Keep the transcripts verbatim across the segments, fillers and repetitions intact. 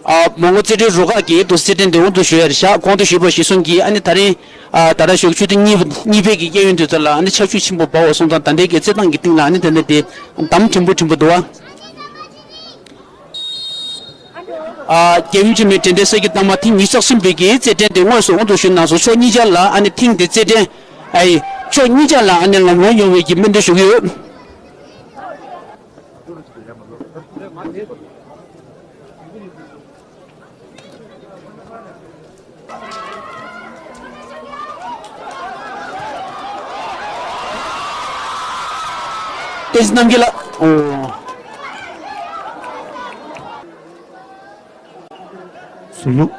ཨ། མོན་གྷོ་རྩེད་འགྲན་རུ་ཁག་གིས་དུ་རྩེད་འགྲན་དེ་དབང་དུ་ཞུ་ཡ་རེད་ཤག་གོང་དུ་ཞུས་པ་གཞིར་བཟུང་གིས་ཨ་ནི་ད་རིང་། ཨ། ད་ལྟ་ཞོགས་ཆུ་ཚོད་གཉིས་གཉིས་པའི་གི་གཡས་གཡོན་དུས་ཚོད་ལ་ཨ་ནི་ཆར་ཆུ་ཆེན་པོ་འབབ་པ་སོང་ཙང་ད་ལྟའི་གི་རྩེད་ཐང་གི་སྟེང་ལ་ཨ་ནི་དེ་འདྲ་དེ་འདམ་ཕྲན་བུ་ཕྲན་བུ་འདུག་བ། ཨ། རྒྱལ་ཡུམ་ཆེན་མོའི་དྲན་རྟེན་ས་དགེ་བླ་མ་ཐེངས་ཉི་ཤུ་རྩ་གསུམ་པའི་གི་རྩེད་འགྲན་དེ་དངོས་སུ་དབང་དུ་ཞུས་གནང་སོང་། ཕྱོགས་གཉིས་ཆ་ལ་ཨ་ནི་ཐེངས་འདིའི་རྩེད་འགྲན། ཨ་ཡི། ཕྱོགས་གཉིས་ཆ་ལ་ཨ་ནི་ལམ་ལྷོང་ཡོང་བའི་གི་སྨོན་འདུན་ཞུ་གི་ཡོད། བསྟན་འཛིན་རྣམ་རྒྱལ་ལགས། ཨོ། ཟུར་ལུགས།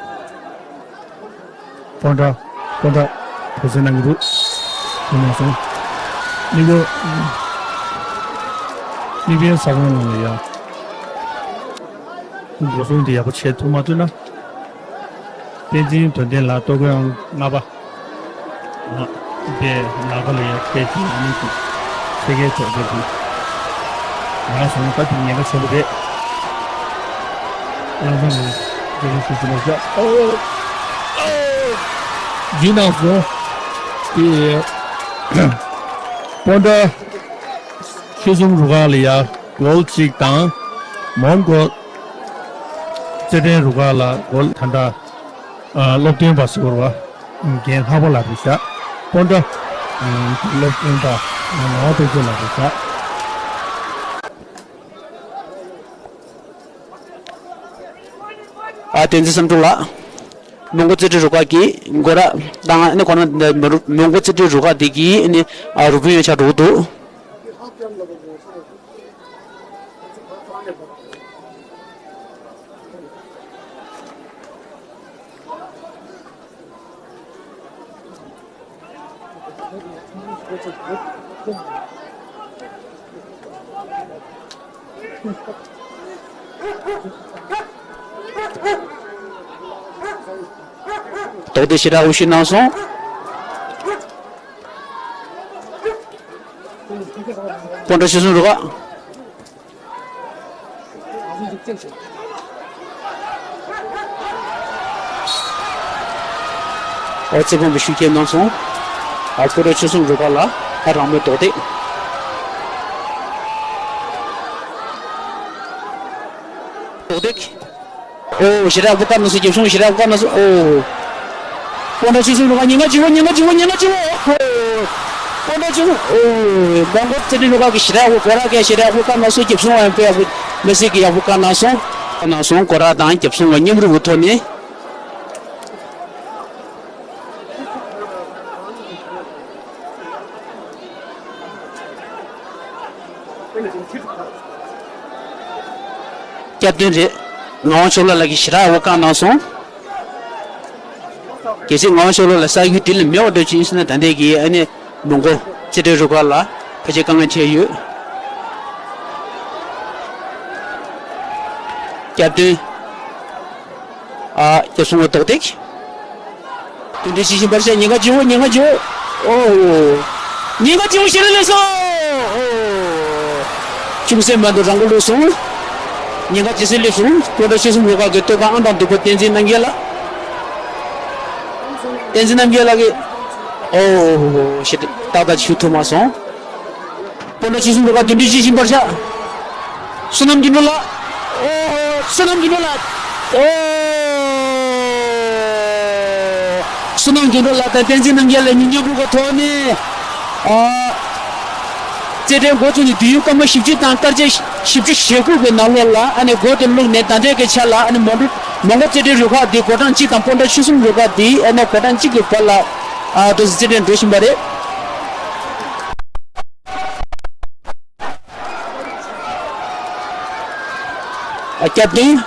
སྤོན་ཊ། སྤོན་ཊ། བོད་ཟེར་གནང་གི་འདུག་ཡིན་ན་སོང་། གླིང་བོ། གླིང་བོའི་ས་ཁོངས་ནང་ལ་ཡ། འགོ་སྲུང་དེ་ཡག་པོ་བྱེད་ཐུབ་མ་ཐུབ་ན། བསྟན་འཛིན་དོན་ལྡན་ལགས་ལྟོ་གོས་ཨང་ལྔ་པ། ང་དེ་ནག་པ་ལ་ཡ་ཁྱེད་ཀྱིས་ཨ་ནི་ཀྱི་ཚེ་གའི་གྲོགས་པོ་དེ། ང་སོང་ད་དེ་ཉེན་ཁ་ཆེན་པོ་རེད། ཨང་ལྔ་ནས་དེ་རིང་ཞུ་ཞུ་མ་བྱ། ཨོ། ཨོ། ཡིན་ནའང་སོང་། དེ། སྤོན་ཊ། ཆོལ་གསུམ་རུ་ཁག་ལ་ཡ་གོལ་གཅིག་དང་། མོན་གྷོ་རྩེད་འགྲན་རུ་ཁག་ལ་གོལ་ད་ལྟ། ཨ། སློབ་སྟོན་པ་ཟེར་བ། རྒན་ལྷག་པ་ལགས་རེད་ཤག་སྤོན་ཊ། ཨ། སློབ་སྟོན་པ། ངག་དབང་སྟོབས་རྒྱས་ལགས་རེད་ཤག་ཨ། བསྟན་འཛིན་བསམ་གྲུབ་ལགས། མོན་གྷོ་རྩེད་འགྲན་རུ་ཁག་གི་སྒོ་ར་དང་ཨ་ནི་ཁོ་རང་མོན་གྷོ་རྩེད་འགྲན་རུ་ཁག་དེ་གི་ཨ་ནི། ཨ། རུ་དཔོན་ཡང་ཆགས་འགྲོ་གི་འདུག་རྡོག་རྡེག་ཞེ་དྲག་འུ་ཤུ་གནང་སོང་། སྤོན་ཊ་ཆོལ་གསུམ་རུ་ཁག་ཨོ་ཙི་བོ་མི་ཤུགས་ཆེ་གནང་སོང་། ཨ། སྤོན་ཊ་ཆོལ་གསུམ་རུ་ཁག་ལ་ཨ་རང་མོས་རྡོག་རྡེག་རྡོག་རྡེག་ཨོ། ཞེ་དྲག་པོ་བཀའ་གནང་སོང་། རྒྱབ་སྲུང་ཞེ་དྲག་པོ་བཀའ་གནང་སོང་། ཨོ། སྤོན་ཊ་ཆོལ་གསུམ་རུ་ཁག་ཉེན་ཁ་ཆེ་བོ། ཉེན་ཁ་ཆེ་བོ། ཉེན་ཁ་ཆེ་བོ། ཨོ། སྤོན་ཊ་ཆོལ་གསུམ། ཨོ། མོན་གྷོ་རྩེད་འགྲན་རུ་ཁག་གི་ཞེ་དྲག་པོ་སྒོ་ར་གིས་ཞེ་དྲག་པོ་བཀའ་གནང་སོང་། རྒྱབ་སྲུང་བ་ཡང་དཔེ་ཡག་པོ་མི་སྲིད་ཀྱི་ཡག་པོ་བཀའ་གནང་སོང་། བཀའ་གནང་སོང་། སྒོ་ར་དང་རྒྱབ་སྲུང་བ་མཉམ་རུབ་ཀྱི་ཐོག་ནས། སྐྱབས་མགོན་རེད། ངག་དབང་ཆོས་ལགས་ལགས་ཀྱིས་ཞེ་དྲག་འོ་བཀའ་གནང་སོང་། གལ་སྲིད་ངག་དབང་ཆོས་ལགས་ལ་ས་ཡུལ་དེ་ལ་མེད་པ་འདྲ་ཅིག་ཡིན་ཟེར་ན། ད་ལྟའི་གི་ཨ་ནི་མོན་གྷོ་རྩེད་འགྲན་རུ་ཁག་ལ་ཕལ་ཆེར་དཀའ་ངལ་འཕྲད་ཡོད། སྐྱབས་མགོན། ཨ། རྒྱབ་སྲུང་བ་རྡོག་རྡེག་དེ་འདྲ་ཞིག་བཞིན་པར་བྱས། ཉེན་ཁ་ཆེ་བོ། ཉེན་ཁ་ཆེ་བོ། ཨོ། ཉེན་ཁ་ཆེ་བོ་ཞེ་དྲག་སླེབས་སོང་། ཨོ། ཅུང་ཟད་མ་འདུག་རང་འགོ་ལོག་སོང་། ཉེན་ཁ་ཇེ་སེ་སླེབས་སོང་། སྤོན་ཊ་ཆོལ་གསུམ་རུ་ཁག་གི་སྟོད་ཁ་ཨང་དང་བདུན་པ་བསྟན་འཛིན་རྣམ་རྒྱལ་ལགས། བསྟན་འཛིན་རྣམ་རྒྱལ་ལགས་ཀྱིས། ཨོ། ཞེ་དྲག་ཏག་ཏག་ཞུ་ཐུབ་མ་སོང་། སྤོན་ཊ་ཆོལ་གསུམ་རུ་ཁག་དེ་འདྲ་ཞིག་བཞིན་པར་བྱས། བསོད་ནམས་དོན་གྲུབ་ལགས། ཨོ། བསོད་ནམས་དོན་གྲུབ་ལགས། ཨོ། བསོད་ནམས་དོན་གྲུབ་ལགས་དང་བསྟན་འཛིན་རྣམ་རྒྱལ་ལགས་གཉིས་མཉམ་རུབ་ཀྱི་ཐོག་ནས། ཨ། རྩེད་འགྲན་འགོ་བཙུགས་ནས་དུས་ཡུན་སྐར་མ་བཞི་བཅུ་དང་སྐར་ཆ་བཞི་བཅུ་ཞེ་དགུ་གི་ནང་ལོགས་ལ་ཨ་ནི་འགོ་དེ་བླུགས་ནས། ད་ལྟའི་གི་ཆ་ལ་ཨ་ནི་མོན་གྷོ་མོན་གྷོ་རྩེད་འགྲན་རུ་ཁག་འདི་སྒོ་གྲངས་གཅིག་དང་སྤོན་ཊ་ཆོལ་གསུམ་རུ་ཁག་འདི་ཨ་ནི་སྒོ་གྲངས་གཅིག་གི་བར་ལ། ཨ། དུ་རྩེད་འགྲན་འགྲོ་བཞིན་པ་རེད། ཨ། སྐྱབས་མགོན།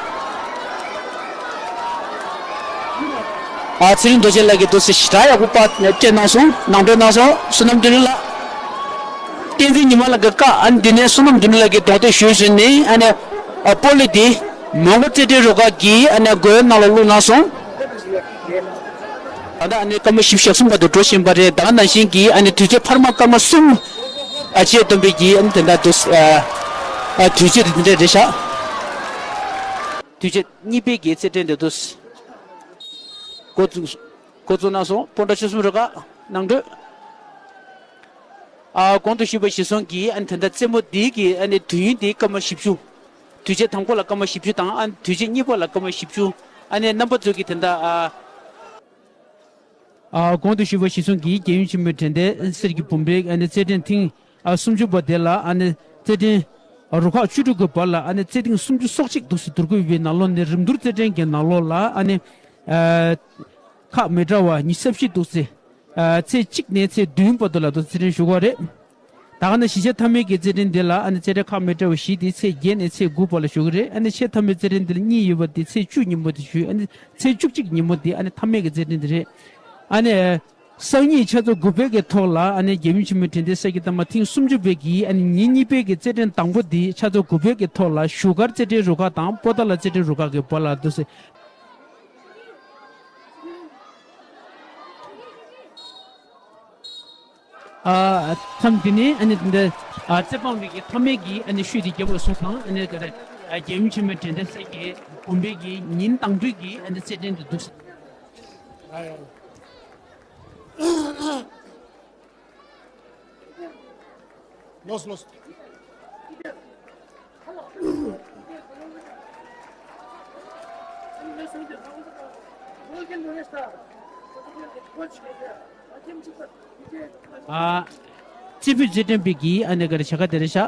ཨ། ཚེ་རིང་རྡོ་རྗེ་ལགས་ཀྱིས་འདུག་སེ་ཞེ་དྲག་ཡག་པོ་པར་སྤྲད་གནང་སོང་། ནང་འགྲོ་གནང་སོང་། བསོད་ནམས་དོན་གྲུབ་ལགས། བསྟན་འཛིན་ཉི་མ་ལགས་ཀྱིས་བཀའ། ཨ་ནི་འདི་ནས་བསོད་ནམས་དོན་གྲུབ་ལགས་ཀྱིས་རྡོག་རྡེག་གཞུས་བཟོས་ནས། ཨ་ནི། ཨ། སྤོ་ལོ་འདི་མོན་གྷོ་རྩེད་འགྲན་རུ་ཁག་གི་ཨ་ནི་སྒོའི་ནང་ལ་བླུགས་གནང་སོང་། ད་ལྟ་ཨ་ནི་སྐར་མ་བཞི་བཅུ་ཞེ་གསུམ་བར་དུ་འགྲོ་བཞིན་པ་རེད། ད་ག་ནང་བཞིན་གྱི་ཨ་ནི་དུས་ཚོད་འཕར་མ་སྐར་མ་གསུམ། ཨ། རྗེས་བཏོན་པའི་གི་ཨ་ནི་དེ་འདྲ་འདུག་ཨ། ཨ། དུས་ཚོད་དེ་འདྲ་རེད་ཤག་དུས་ཆེན་གཉིས་པའི་གི་རྩེད་འགྲན་དེ་ཚོ་འགོ་བཙུགས་འགོ་བཙུགས་གནང་སོང་། སྤོན་ཊ་ཆོལ་གསུམ་རུ་ཁག་ནང་ཁྲོད། ཨ་གོང་དུ་ཞུས་པ་གཞིར་བཟུང་གིས་ཨ་ནི་ད་ལྟ་རྩེད་མོ་འདིའི་གི་ཨ་ནི་དུས་ཡུན་དེ་སྐར་མ་བཞི་བཅུ། དུས་ཆེན་དང་པོ་ལ་སྐར་མ་བཞི་བཅུ་དང་ཨ་ནི་དུས་ཆེན་གཉིས་པ་ལ་སྐར་མ་བཞི་བཅུ། ཨ་ནི་རྣམ་པ་ཚོ་གིས་ད་ལྟ་ཨ། ཨ་གོང་དུ་ཞུས་པ་གཞིར་བཟུང་གིས་རྒྱལ་ཡུམ་ཆེན་མོའི་དྲན་རྟེན་གསེར་གྱི་བུམ་པའི་ཨ་ནི་རྩེད་འགྲན་ཐེངས་ཨ་སུམ་ཅུ་པ་དེ་ལ་ཨ་ནི་རྩེད་འགྲན་རུ་ཁག་བཅུ་དྲུག་གི་བར་ལ་ཨ་ནི་རྩེད་ཐེངས་སུམ་ཅུ་སོ་གཅིག་འདུག་སེ་བསྡུར་དགོས་པའི་ནང་ལོགས་ནས་རིམ་བསྡུར་རྩེད་འགྲན་གྱི་ནང་ལོགས་ལ་ཨ་ནི་ཨ་ཁག་མི་འདྲ་བ་ཉི་ཤུ་རྩ་བཞི་འདུག་སེ་ཨ་ཚེས་གཅིག་ནས་ཚེས་བདུན་བར་དུ་ལ་འདུག་རྩེད་འགྲན་ཞུ་གི་རེད། ད་ག་ནང་གཞིས་བྱེས་མཐའ་མའི་གི་རྩེད་འགྲན་འདི་ལ་ཨ་ནི་རྩེད་འགྲན་ཁག་མི་འདྲ་བ་བཞི་དེ་ཚེས་བརྒྱད་ནས་ཚེས་དགུ་བར་ལ་ཞུ་གི་རེད། ཨ་ནི་ཆེས་མཐའ་མའི་རྩེད་འགྲན་འདི་ལ་གཉིས་ཡོད་པ་དེ་ཚེས་བཅུ་ཉིན་མོ་དེ་ཞུ། ཨ་ནི་ཚེས་བཅུ་གཅིག་ཉིན་མོ་དེ་ཨ་ནི་མཐའ་མའི་གི་རྩེད་འགྲན་འདི་རེད། ཨ་ནི་སང་ཉིན་ཆུ་ཚོད་དགུ་པའི་གི་ཐོག་ལ་ཨ་ནི་རྒྱལ་ཡུམ་ཆེན་མོའི་དྲན་རྟེན་གསེར་གྱི་རྟགས་མ་ཐེངས་སུམ་ཅུ་པའི་གི་ཨ་ནི་ཉིན་གཉིས་པའི་གི་རྩེད་འགྲན་དང་པོ་དེ་ཆུ་ཚོད་དགུ་པའི་གི་ཐོག་ལ་བཞུགས་སྒར་རྩེད་འགྲན་རུ་ཁག་དང་པོ་ཏཱ་ལ་རྩེད་འགྲན་རུ་ཁག་གི་བར་ལ་འདུག་སེ། ཨ་མཚམས་འདི་ནས་ཨ་ནི་འདི་ཨ་རྩེད་འབངས་མི་གི་མཐའ་མའི་གི་ཨ་ནི་ཤུལ་དེ་རྒྱབ་ལ་སོང་ཙང་ཨ་ནི་ག་རེ་ཨ་རྒྱལ་ཡུམ་ཆེན་མོའི་དྲན་རྟེན་གསེར་གྱི་བུམ་པའི་གི་ཉིན་དང་དུས་ཀྱི་ཨ་ནི་རྩེད་འགྲན་དུ་འདུག Los, los. ཨ་རྩེ་ཕུད་རྩེད་འགྲན་པའི་གི་ཨ་ནི་ག་རེ་བྱ་དགའ་དེ་རེད་ཤག